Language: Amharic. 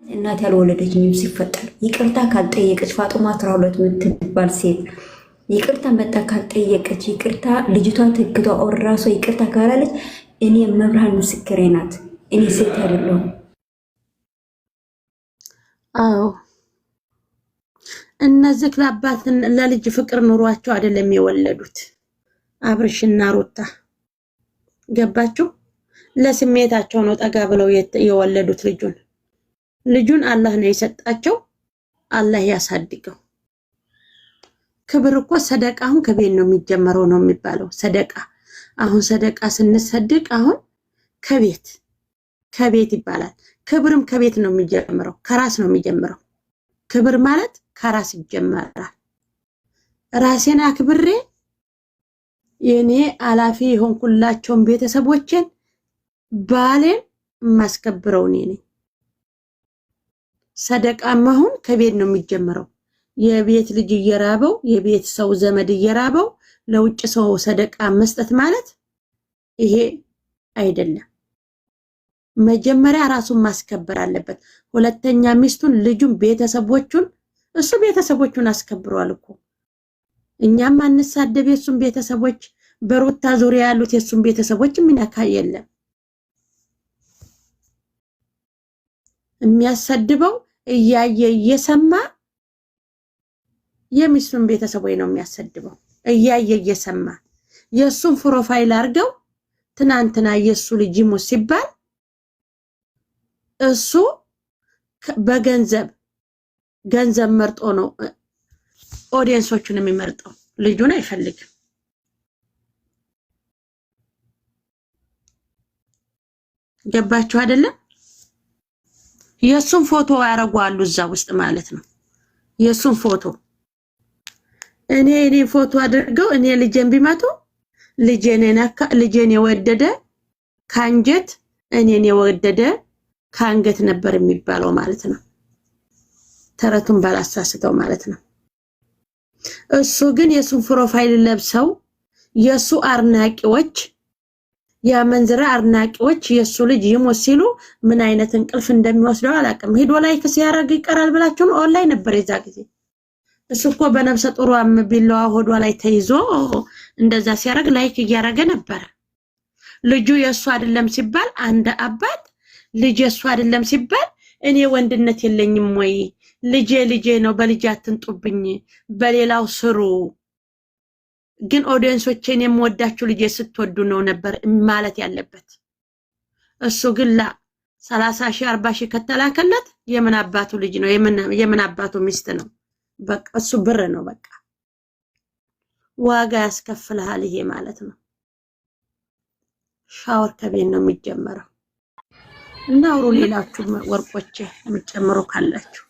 እናት ያልወለደችኝም ሲፈጠር ይቅርታ ካልጠየቀች፣ ፋጡማ 12 የምትባል ሴት ይቅርታ መጣ ካልጠየቀች፣ ይቅርታ ልጅቷ ትክቷ or ራሷ ይቅርታ ካላለች፣ እኔ መብርሃን ምስክሬ ናት። እኔ ሴት አይደለሁም። አዎ፣ እነዚህ ለአባት ለልጅ ፍቅር ኑሯቸው አይደለም የወለዱት አብርሽና ሩታ፣ ገባችሁ? ለስሜታቸው ነው ጠጋ ብለው የወለዱት ልጁን። ልጁን አላህ ነው የሰጣቸው፣ አላህ ያሳድገው። ክብር እኮ ሰደቃ አሁን ከቤት ነው የሚጀመረው ነው የሚባለው። ሰደቃ አሁን ሰደቃ ስንሰድቅ አሁን ከቤት ከቤት ይባላል። ክብርም ከቤት ነው የሚጀምረው፣ ከራስ ነው የሚጀምረው። ክብር ማለት ከራስ ይጀመራል። ራሴን አክብሬ የኔ አላፊ የሆንኩላቸውን ቤተሰቦችን ባሌን የማስከብረው እኔ ነኝ። ሰደቃም አሁን ከቤት ነው የሚጀምረው። የቤት ልጅ እየራበው፣ የቤት ሰው ዘመድ እየራበው ለውጭ ሰው ሰደቃ መስጠት ማለት ይሄ አይደለም። መጀመሪያ ራሱን ማስከበር አለበት። ሁለተኛ ሚስቱን፣ ልጁን፣ ቤተሰቦቹን። እሱ ቤተሰቦቹን አስከብሯል እኮ። እኛም አንሳደብ። የእሱን ቤተሰቦች፣ በሩታ ዙሪያ ያሉት የእሱን ቤተሰቦች የሚነካ የለም። የሚያሰድበው እያየ እየሰማ የሚስቱን ቤተሰቦች ነው የሚያሰድበው። እያየ እየሰማ የእሱን profile አድርገው ትናንትና የእሱ ልጅ ይሙት ሲባል እሱ በገንዘብ ገንዘብ መርጦ ነው audience ኦቹን የሚመርጠው። ልጁን አይፈልግም። ገባችሁ አይደለም? የእሱን ፎቶ ያደርጓሉ እዛ ውስጥ ማለት ነው። የእሱን ፎቶ እኔ ፎቶ አድርገው እኔ ልጄን ቢመቱ ልጄን የነካ፣ ልጄን የወደደ ከአንጀት፣ እኔን የወደደ ከአንገት ነበር የሚባለው ማለት ነው። ተረቱን ባላሳስተው ማለት ነው። እሱ ግን የእሱን profile ለብሰው የእሱ አድናቂዎች፣ የመንዝራ አድናቂዎች የእሱ ልጅ ይሞት ሲሉ ምን አይነት እንቅልፍ እንደሚወስደው አላውቅም። ሄዶ like ሲያደርግ ይቀራል ብላችሁ ነው? ኦንላይን ነበር የዛ ጊዜ። እሱ እኮ በነፍሰ ጡሯም ቢላዋ ሆዷ ላይ ተይዞ እንደዛ ሲያደርግ like እያደረገ ነበረ። ልጁ የእሱ አይደለም ሲባል፣ አንድ አባት ልጅ የእሱ አይደለም ሲባል እኔ ወንድነት የለኝም ወይ? ልጄ ልጄ ነው፣ በልጄ አትንጡብኝ፣ በሌላው ስሩ። ግን audience ኦቼን የምወዳችሁ ልጄ ስትወዱ ነው ነበር ማለት ያለበት። እሱ ግን ላ 30,000 40,000 ከተላከለት የምን አባቱ ልጅ ነው? የምን አባቱ ሚስት ነው? በቃ እሱ ብር ነው። በቃ ዋጋ ያስከፍልሃል ይሄ ማለት ነው። ሻወር ከቤት ነው የሚጀመረው። እና አውሩ ሌላችሁ ወርቆቼ የምትጨምሩ ካላችሁ።